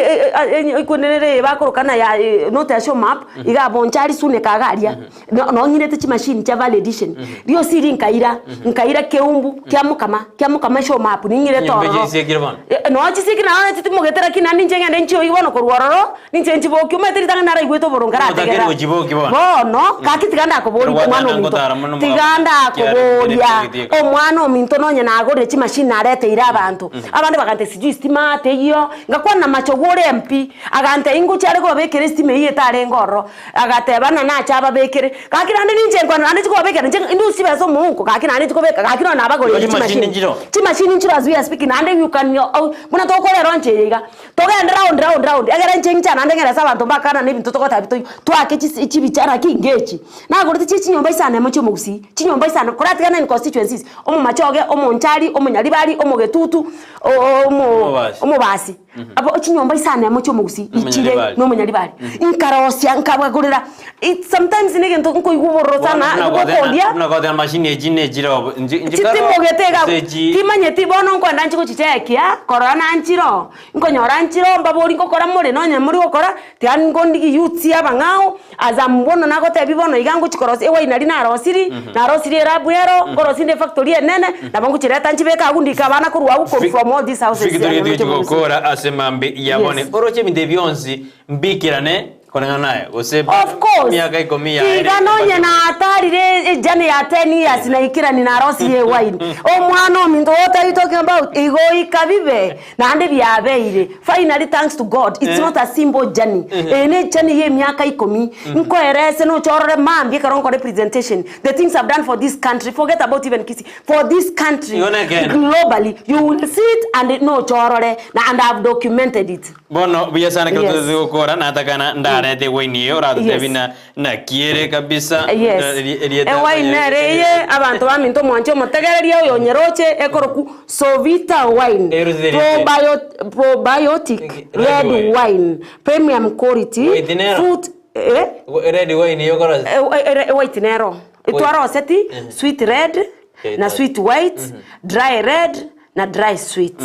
ekonere eye bakorokana ya not a show map, iga Bonchari Suneka iga aria. No- nong'irete chimashini chia value addition riosi ri nkaira nkaira keumbu kia mokama kia mokama eshop ning'irete Chinyomba ororo chisiekire bono? Eh, no chisiekire naro chitimogete lakini naende inche ng'ende nchioyie bono korwa ororo ninche nchibokie omanyete ritang'ani naraigwete oboronge Omotakeri narategerera gochibokia bono? bono gaki tiga ndakoboria Orwatana omwana ominto ngotara mono tiga mogamba. ndakoboria Kiare kere omwana ominto nonye nagorire chimashini nareteire abanto abande bagantebia sijui stima teiyo ngakwana na machogu ore MP agantebia ingochi are kobabekera estima eyio etarenge ororo. Agateba, Ng'a nache ababekere. Gaki naende ninche nkwana naende chikobabekera inche indusi chibesa omouko gaki naende chikobeka gaki nonya nabagorire Igo chimashini chimashini. nchiro? Chimashini nchiro as we are speaking naende you can buna togokora elaunch eye iga, togende round round round egere inche inche naende ng'erese abanto mbakana na ebinto togoteba toigwe twake chisi chibicha naki ngechi. Nagorete chi chinyomba isano emo chia omogusii, chinyomba isano koratigane in constituencies, omomachoge, omonchari, omonyaribari, omogetutu, omo Omobasi. omobasi. Abo chinyomba isano emo chi'omogusii ichire Nomonyaribari. nomonyaribari. Nkarosia nkabagorera it sometimes negento nkoigwa obororo sana gokondia Buna goteba mashini echi nechire obo nchi- nchikaro chitimogete iga gose echi timanyeti bono nkoenda nchigochichekia korora nanchire oo nkonyora nchire oo mbabori ngokora more nonye mori gokora tiga ngondigi youths abang'ao as am bono nagotebia bono iga ngochi korosia ewaini nari narosiri, narosirie elab ero, nkorosia inde efactory enene, nabo ngochireta nchibeke agwo ndike abana korwa agwo korwa from all these houses Victoria amo tiga chi'omogusii. chigokora ase mambi ya bone Yes. oroche ebinto ebi bionsi mbikirane koreng'ana naye gose Of course. emiaka ikomi yaerire Tiga nonye natarire ejourney ya 10 years naikirani narosirie ewaini. Omwana ominto what are you talking about? Igo ika bibe naende biabeire. Finally thanks to God it's not a simple journey. Eye ne journey ya emiaka ikomi. Nkoerese noche orore mambia ekero nkore presentation the things I've done for this country forget about even Kisii for this country Igo nekeene. globally you will see it and noche orore na and I've documented it. Bono buya sana ekero Yes. totagete gokora natakana ndarete ewaini eye oratotebi Yes. na naki ere kabisa Yes. Erieta Ewaini nere eye abanto baminto omwanche omotegereria oyo onyeroche ekoroku Sovita wine Erosire erieta. Probio- probiotic Red red wine. wine premium quality White nero. fruit eh? Red wine eyo okorosia White nero White. twaroseti sweet red na sweet white dry red. na dry sweet.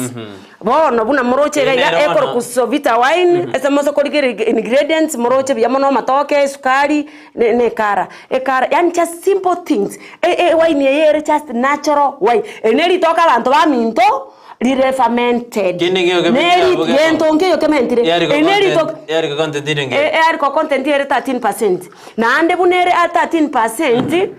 Bono buna moroche iga Eye iga nere bono. ekorokwa Sovita wine, ase mose korigereria ingredients moroche buya mono amatoke, esukari, ne ne ekara. Ekara yaani just simple things. E- ewine eye ere just natural wine. Eri ne ritoke abanto baminto rire fermented. Kende nkeiyo Ne kementire ri abwo gento. gento nkeiyo kementire. Yariko Eri ne content- ritoke yariko content ere E- eariko content ere 13%. Naende buna ere a 13%,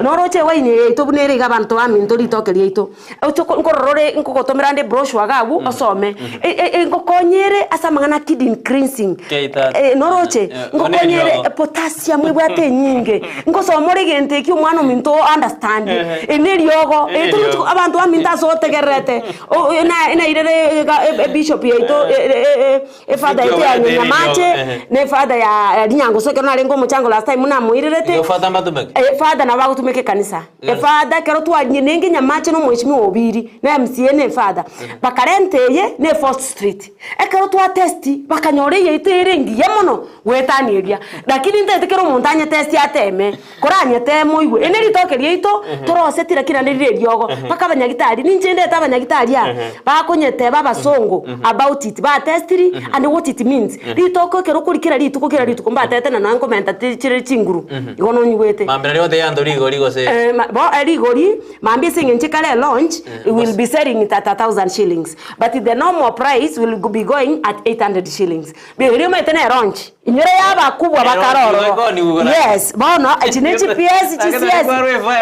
noroche ewaini eye yaito buna ere iga abanto baminto ritoke riaito. Oche ko nkorora ore nkogotomera ande ebrochure iga abwo osome. E- e- engokonya ere ase amang'ana a kidney cleansing. Keita. Eh, noroche, Eh, ngokonya ere oneniogo. potassium ebwate enyinge, ngosoma ore egento ekio omwana ominto o understand. Eri na eriogo, Eri eri togochi eriogo. abanto baminto ase otegererete, o- o- na nairere iga ebishop yaito e- e- e- Efather yaito ya Nyamache, na efather ya Rinyangoso ekero narenge omochango last time namoirerete. Igo father mbatumeke? Efather nabo bagotumeka ekanisa. Efather ekero twarigie nenge Nyamache na omweshimiwa Obiri, na MCA na efather, bakarenta eye na efourth street. Ekero twa test bakanyora eyaito ere engiya mono goetania eria. Lakini ntagete kera omonto anye test ateme, koranyeteme oigwe. Eri neritoke riaito toroseti lakini naende rire eriogo. Mpaka abanyagitari, ninche ndete abanyagitari aba, bakonyeteba abasongo about it, batestiri and what it means. Ritoke ekero okori kera rituko kera rituko mbatete na nonya nkomenta ti chire chinguru, igo nonyigwete. Mambia nario gotebia abanto rigori gose? Eh, ma bo rigori, mambia ase eng'encho ekare elaunch, we will be selling it at a thousand shillings, but the normal price will be going at 800 shillings. Erio omanyete ne launch. Inyore y'abakubwa bakare ororo. Yes, bono echi ne chipiesi chisiesi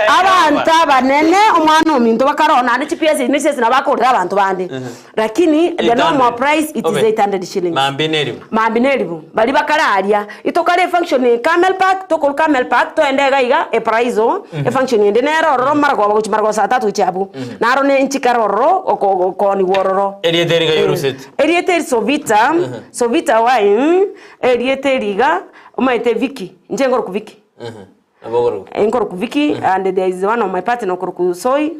abanto abanene omwana ominto bakare ororo naende chipiesi echi ne chipiesi nabo bakorera abanto bande. Lakini the normal price it is 800 shillings. Mambia ne eribu. Mambia ne eribu. Baria bakare aria. Itokare efunction e Camel Park, tokorwa Camel Park toende iga iga eparaiso, efunction ende nere ororo mara koba gochia mara gosa saa tatu gochia abwo. Naro ne nchikare ororo oko okooniwa ororo. Erieta eri ng'ai oruseti? Erieta eri Sovita, Sovita wine, erieta eri iga, omanyete Vicky, inche nkorokwa Vicky. Nabo okorokwa. Nkorokwa Vicky and there is one of my partner okorokwa Soi,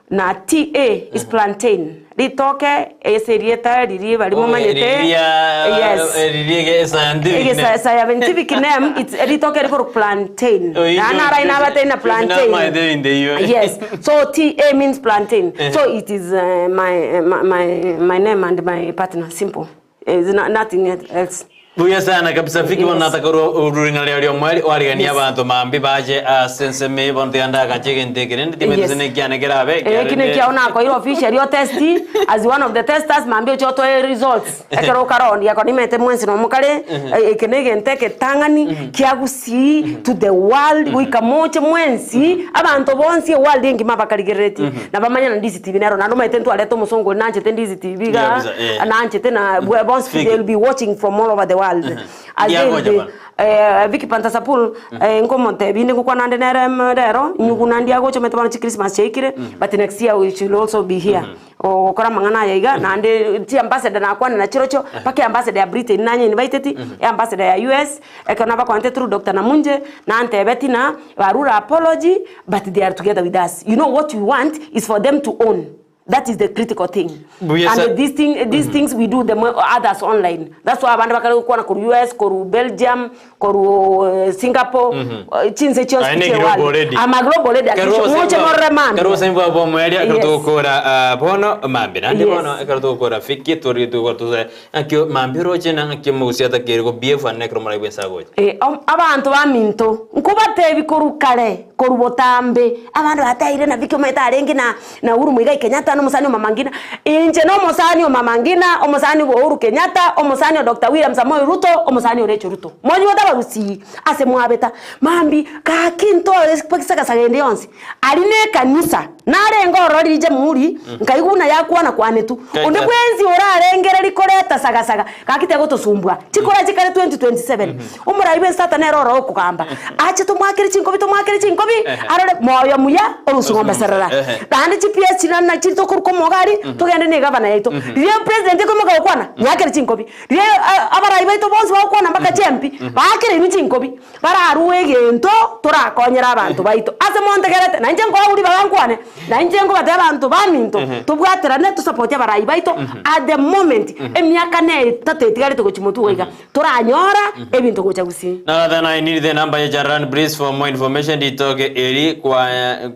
na TA is plantain. Ritoke ase erieta riria baria momanyete, yes. Riria scientific name. Egesa scientific name, it's ritoke rikorokwa plantain. Naende naro aye nabatebie na plantain. Namaete ebinto ebio. Yes, so TA means plantain. So it is my, my, my name and my partner, simple. Is nothing else. Buya sana kabisa Vicky bono nataka oruring'ana riao ri'omoerio oariganie Yes. abanto mambia bache ase ensemo eye bono tiga ndagache egento eke rende timanyeti Yes. gose nekiane kerabe Eki ekiagera nekiao nakoire officially otesti as one of the testers mambia oche otoe results ekero okarondia ekero nimanyete mwensi nomokare eke na egento egetang'ani kia gusii to the world goika moche mwensi abanto bonsi eworld engima bakarigereretie na bamanye na Ndizi TV nero naende omanyete ntwarete omosongo oria nanchete Ndizi TV igaa Yeah, kabisa, eh. nanchete na bonsi Fiki. they will be watching from all over the world As they will Ndiagocha be bana. eh, Vicky Pantasapul eh, nkomotebia inde ngokwana ande nere mm, rero inyugu naende agocha omanyete bono chichristmas chiaikire but next year we should also be here ogokora amang'ana aya iga naende chiambassador nakwane nachirochio mpaka eambassador ya Britain nanye invited eambassador ya US ekero nabakwanete through Doctor Namunje nantebeti ng'a barure apology but they are together with us you know what we want is for them to own that is the critical thing Buya and sa- these thing, these things we do them others online that's why abande bakare gokwana korwa US korwa Belgium korwa eh, Singapore eh, chinse chionsi Aye, ne chie global world. already. I'm a global already Ekero Moche obosemia- morore mambia. ekero obosemia bwa omoerio ekero Yes. togokora ah, bono mambia naende Yes. bono ekero togokora Vicky tori togokora tose ng'aki mambia oroche na ng'aki omogusi atakeire go behave ane ekero moraigwe ense agocha. Eh, om- abanto baminto nkobatebi korwa kare korwa botambe abande bateire nabiki omanyete arenge na na Uhuru Muigai Kenyatta na omosani o Mama Ngina inche na omosani o Mama Ngina omosani bwa Uhuru Kenyatta omosani o Doctor William Samoei Ruto omosani o Rachel Ruto monywote abagusii ase mwabeta mambi gaki ntoe egesagasaga ende yonsi aria na ekanisa Narenge ororo riria Jamhuri, nkaigwa buna yakwana kwanetu. Onde bwensi orarengereri koreta sagasaga, gaki tegotosumbua. Chikura chikare 2027. Omorai bwensi tata nere ororo okogamba. Ache tomoakere chinkobi tomoakere chinkobi, arore moyo muya orusia ng'ombe serera. Naende chi PS chiria na chiri tokoruka omoga aria, togende na egavana yaito. Riria president ekoimoka gokwana, nyeakere chinkobi. Riria abarai baito bonsi bagokwana mpaka chi MP, baakere inwe chinkobi. Bararue egento torakonyere abanto baito. Ase montegerete, na inche nkoa ribaga nkwane, na inche nkobatebia abanto baminto, tobwaterane tosapotie abarai baito at the moment, emiaka ne etato etigarete gochia motwe iga, toranyora ebinto gocha gusii. Now then I need the number ya Jaran please for more information ritoke eri kwa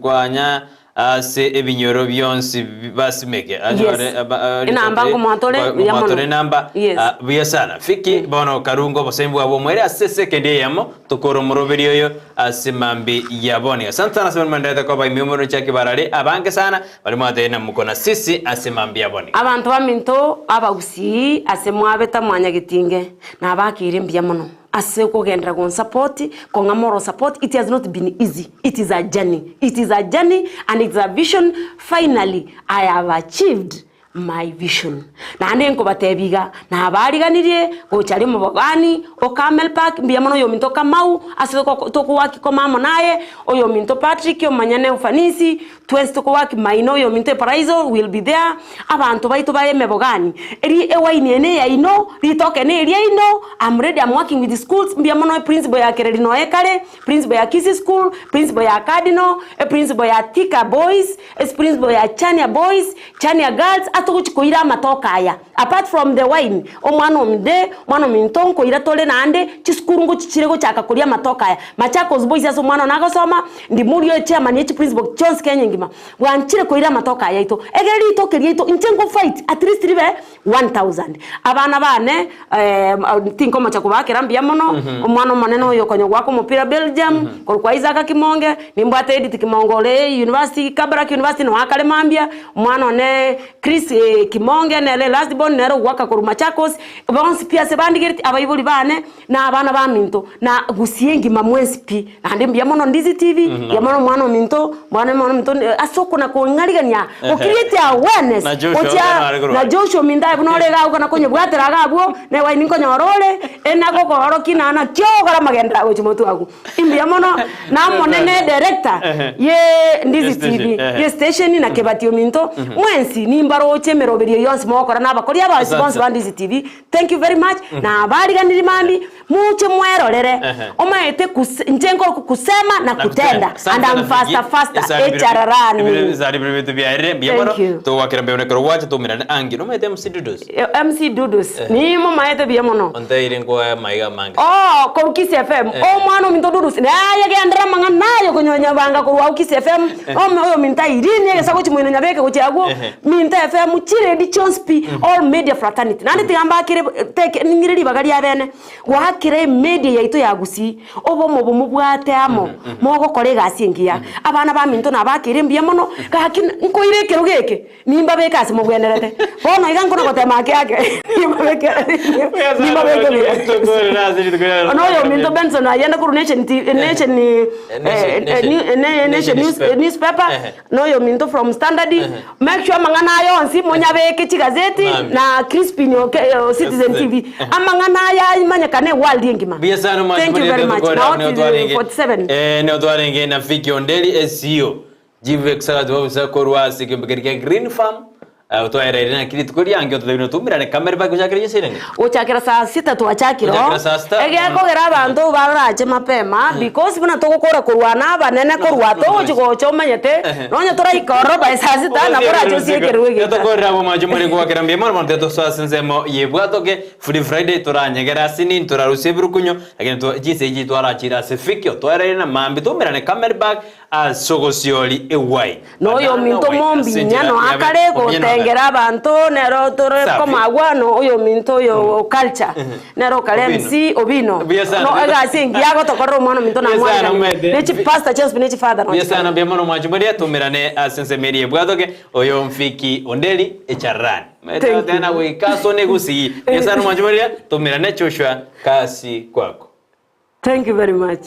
kwanya. Ase ebinyoro bionsi basimeke. Yes. Enamba nkomwatore buya mono. Nkomwatore enamba Yes. buya sana. Fiki bono karunga obosembi bwabo omwere ase esekendi eyemo tokore omoroberi oyo ase mambi ya bono. Asante sana ase baria mwenderete koba ime omorero chia kibarari abange sana baria mwatebire na mko na sisi ase mambi ya bono. Abanto baminto abagusii ase mwabeta mwanyagetinge nabakeire mbuya mono. Ase okogenderera gonsupport, kong'a moral support, it has not been easy, it is a journey, it is a journey and it's a vision, finally I have achieved my vision. Naende nkobatebia iga, nabariganirie gocha aria omobogani o Carmel Park, mbuya mono oyominto Kamau ase tokowaki koma amo naye, oyominto Patrick omonyene ufanisi, Twensi tokowaki maino oyominto eparaiso will be there, abanto baito bare emebogani, eri ewaini eye neyaino, ritoke neriaino, am ready am working with schools, mbuya mono eprinciple ya Kereri noe ekare, principle ya Kisii school, principle ya Cardinal, eprinciple ya Thika boys, esprinciple ya Chania boys, Chania girls, ase togochi koira amatoke aya. Apart from the wine, omwana omde, omwana ominto nkoira tore naende, chisukuru ngochi chire gochaka koria amatoke aya. Machakos Boys ase omwana one agosoma, ndimorie oyo chairman ye chiprinciple chionsi Kenya engima, bwanchire koira amatoke aya aito. Egere ritoke riaito, inche ngo fight at least ribe 1000. Abana bane tinkomocha kobakera mbuya mono, omwana omonene oyo okonya goaka omopira Belgium, korwa kwa Isaac Kimonge, nimbwate Edith Kimonge ore university, Kabarak University noe akare mambia, omwana one Chris Kimonge nere last born nere ogoaka korwa Machakos, bonsi pi ase bandigereti abaibori bane na abana baminto na gusii engima mwensi pi. Naende mbuya mono Ndizi TV, mbuya mono omwana ominto, mwana omwana ominto ase okona kong'arigania, go create awareness Na Joshua gochia obe nare korwa na aria. Joshua ominto aye buna ore iga agwo nakonyebwatera iga abwo, na ewaini nkonyora ore, enagokoorokia na naki ogokora amagenderero agochia motwe agwo. Imbuya mono na omonene director ye Ndizi TV ye station na Kebati ominto mwensi nimbaroche emeroberio yonsi mogokora na abakori abasi bonsi ba Ndizi TV thank you very much na abariganirie mambi moche mwerorere omaete inche nkorokwa kusema na kutenda and I'm faster faster echararani. Thank you. Togwakera mbuya mono ekero gwacha toumerane ange nomaete MC Dudus. MC Dudus nimomaete buya mono. Onteire nkoe amaiga amange. Oo, korwa Kisii FM, omwana ominto Dudus, naye gendera amang'ana aye okonyonya banga korwa agwo Kisii FM, ome oyominto Irene egesa gochia moino Nyabeke gochia agwo, Minto FM, chiredio chionsi pi, all media fraternity. Naende tiga mbakere teke ning'ire ribaga ria bene, goakera emedia yaito ya Gusii, obomo obo mobwate amo, mogokora egasi engiya. Abana baminto nabakeire mbuya mono, gaki nkoira ekerogo eke. Nimbabeke ase mobwenerete. Bono iga nkona gotema ake ake, nimbabeke nimbabeke buya. Ono oyominto Benson ayende korwa Nation TV Nation Nation newspaper, na oyominto from Standard, make sure amang'ana aya onsi monyabeke chigazeti na Crispin o Citizen TV, amang'ana aya amanyekane eworld engima. Thank you very much. Nao 47. Nao twarenge na Vicky Onderi SEO Jive bobusa korwa ase ekeombe keria kia Green Farm, otwaereire naki rituko riange ototebie notumerane kamere mpaka gochakera chinsa irenge? Gochakera saa sita twachakire oo, Gochakera saa sita. egekogera abanto barache mapema because buna togokora korwa na abanene korwa togochi gocha omanyete nonye toraika ororo by saa sita nabo orache osiekerwe egeka. Tokorera abwo mwanche more goakera mbuya mono bono tiga ase ensemo yebwatoke Free Friday toranyegere ase nini torarusie ebirukunyo lakini chinsa echi twarachire ase fikio twaereire na mambia toumerane kamere bag Ase ogosiori ewaini. Na oyominto mombinya noakare gotengera abanto, nere tore komagwa no oyominto oyo culture, nere okare MC Obino. No egasi engiya agotokorera omwana ominto namwariganie. Ne chipastor chionsi pi ne chifather Mbuya sana nochikare. mbuya mono mwanche moria tumerane ase ensemo eria ebwatoke oyo mfiki onderi echarani Thank you. tena goika asone gusii mbuya sana mwanche moria tumerane Joshua kasi kwako. Thank you very much.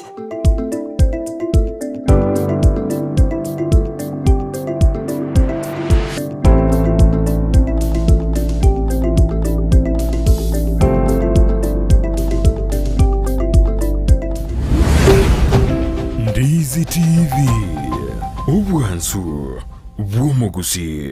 Ndizi TV, obwansu bw'omogusii.